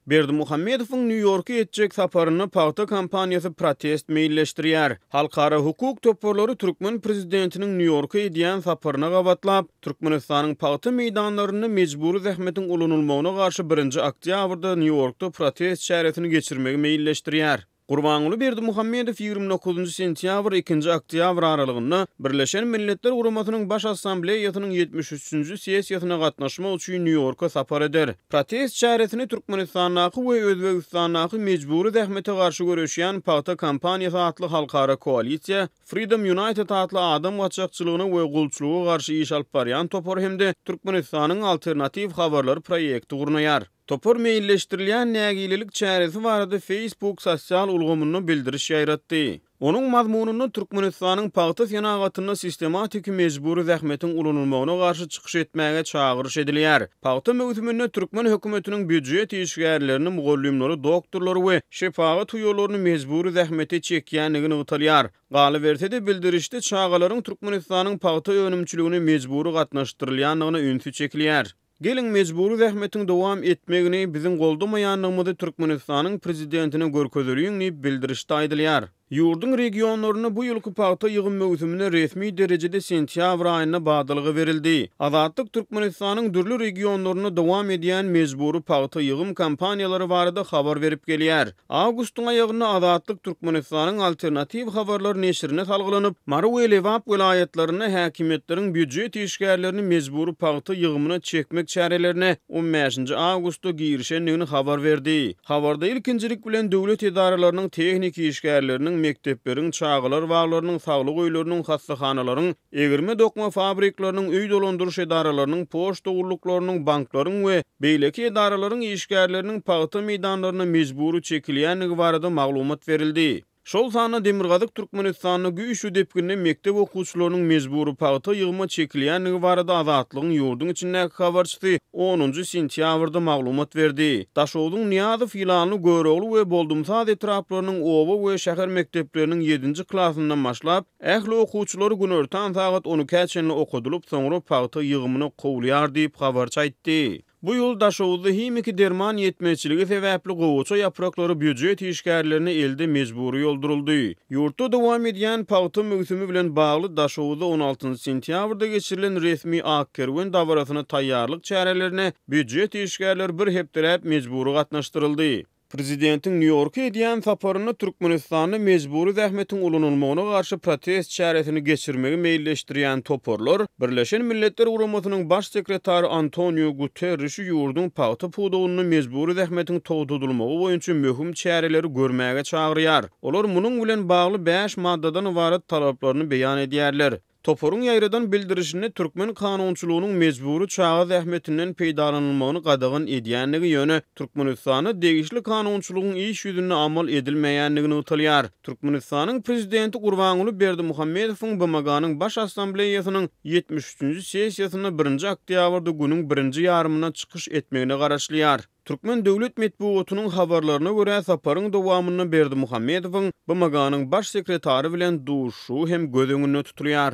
Berdimuhamedowyň Nýu-Ýorka etjek saparynda pagta kampaniýasy protest meýilleşdirýär. Halkara hukuk toparlary türkmen prezidentiniň Nýu-Ýorka edýän saparyna gabatlap, Türkmenistanyň pagta meýdanlarynda mejbury zähmetiň ulanylmagyna garşy birinji oktýabrda Nýu-Ýorkda protest çäresini geçirmegi meýilleşdirýär. Gurbanguly Berdimuhamedow 29 sentýabr, ikinji oktýabr aralygynda Birleşen Milletler Guramasynyň Baş Assambleýasynyň 73-nji sessiýasyna gatnaşmak üçin Nýu-Ýorka sapar eder. Protest çäresini Türkmenistandaky we Özbegistandaky mejbury zähmete garşy göreşýän Pagta kampaniýasy atly halkara koalisiýa, Freedom United atly adam gaçakçylygyna we gulçulyga garşy iş alyp barýan topar hem-de Türkmenistanyň Alternatiw habarlary proýekti gurnaýar. Topar meýilleşdirilýän nägilelik çäresi barada Facebook sosial ulgamynda bildiriş ýaýratdy. Onuň mazmunynda Türkmenistanyň pagta senagatynda sistematiki mejbury zähmetiň ulanylmagyna garşy çykyş etmäge çagyryş edilýär. Pagta möwsüminde türkmen hökümetiniň býujet işgärlerini, mugallymlary, doktorlary we şepagat uýalaryny mejbury zähmete çekýändigi nygtalýar. Galyberse-de, bildirişde çagalaryň Türkmenistanyň pagta önümçiligine mejbury gatnaşdyrylýandygyna ünsi çekilýär. Geliň, mejbury zähmetiň dowam etmegini biziň goldamaýandygymyzy Türkmenistanyň Prezidentine görkezeliň diýip, bildirişde aýdylýar. Ýurduň regionlarynda bu ýylky pagta ýygym möwsümine resmi derejede sentýabr aýynda badalga berildi. Azatlyk Türkmenistanyň dürli regionlarynda dowam edýän mejbury pagta ýygym kampaniýalary barada habar berip gelýär. Awgustyň aýagynda Azatlyk Türkmenistanyň Alternatiw habarlar neşirine salgylanyp, Mary we Lebap welaýatlarynda häkimiýetleriň býujet işgärlerini mejbury pagta ýygymyna çekmek çärelerine on bäşinji awgustda girişendigini habar berdi. Habarda ilkinjilik bilen döwlet edaralarynyň tehniki işgärleriniň, mekdepleriň, çagalar baglarynyň, saglyk öýleriniň, hassahanalaryň, Egirme-dokma fabrikleriniň, öý dolandyryş edaralarynyň, poçta gulluklarynyň, banklaryň we beýleki edaralaryň işgärleriniň pagta meýdanlaryna mejbury çekilýändigi barada maglumat berildi. Şol sanda Demirgazyk Türkmenistanda güýçli depginde mekdep okuwçylarynyň mejbury pagta ýygyma çekilýändigi barada Azatlygyň ýurduň içindäki habarçysy onunjy sentýabrda maglumat berdi. Daşogzuň Nyýazow, Ýylanly, Görogly we Boldumsaz etraplarynyň oba we şäher mekdepleriniň ýedinji klasyndan başlap, Ähli okuwçylar günortan sagat on ikä çenli okadylyp, soňra pagta ýygymyna kowulýar diýip, habarçy aýtdy. Bu ýyl Daşoguzda himiki derman ýetmezçiligi sebäpli gowaça ýapraklary býujet işgärlerine elde mejbury ýolduryldy. Ýurtda dowam edýän pagta möwsümi bilen bagly Daşoguzda on altynjy sentýabrda geçirilen resmi Ak kerwen dabarasyna taýýarlyk çärelerine býujet işgärleri bir hepdeläp mejbury gatnaşdyryldy. Prezidentiň Nýu-Ýorka edýän saparynda Türkmenistanda mejbury zähmetiň ulanylmagyna garşy protest çäresini geçirmegi meýilleşdirýän toparlar Birleşen Milletler Guramasynyň Baş sekretary Antoniu Guterrişi ýurduň pagta pudagynda mejbury zähmetiň togtadylmagy boýunça möhüm çäreleri görmäge çagyrýar. Olar munuň bilen bagly bäş maddadan ybarat talaplaryny beýan edýärler. Toparyň ýaýradan bildirişinde türkmen kanunçylygynyň mejbury çaga zähmetinden peýdalanylmagyny gadagan edýändigi, ýöne Türkmenistanda degişli kanunçylygyň iş ýüzünde amal edilmeýändigi nygtalýar. Türkmenistanyň Prezidenti Gurbanguly Berdimuhamedowyň BMG-niň Baş Assambleýasynyň 73-nji sessiýasynda birinji oktýabrda günüň birinji ýarymynda çykyş etmegine garaşylýar. Türkmen döwlet metbugatynyň habarlaryna görä, saparyň dowamynda Berdimuhamedowyň BMG-niň Baş sekretary bilen duşuşygy hem göz öňünde tutulýar.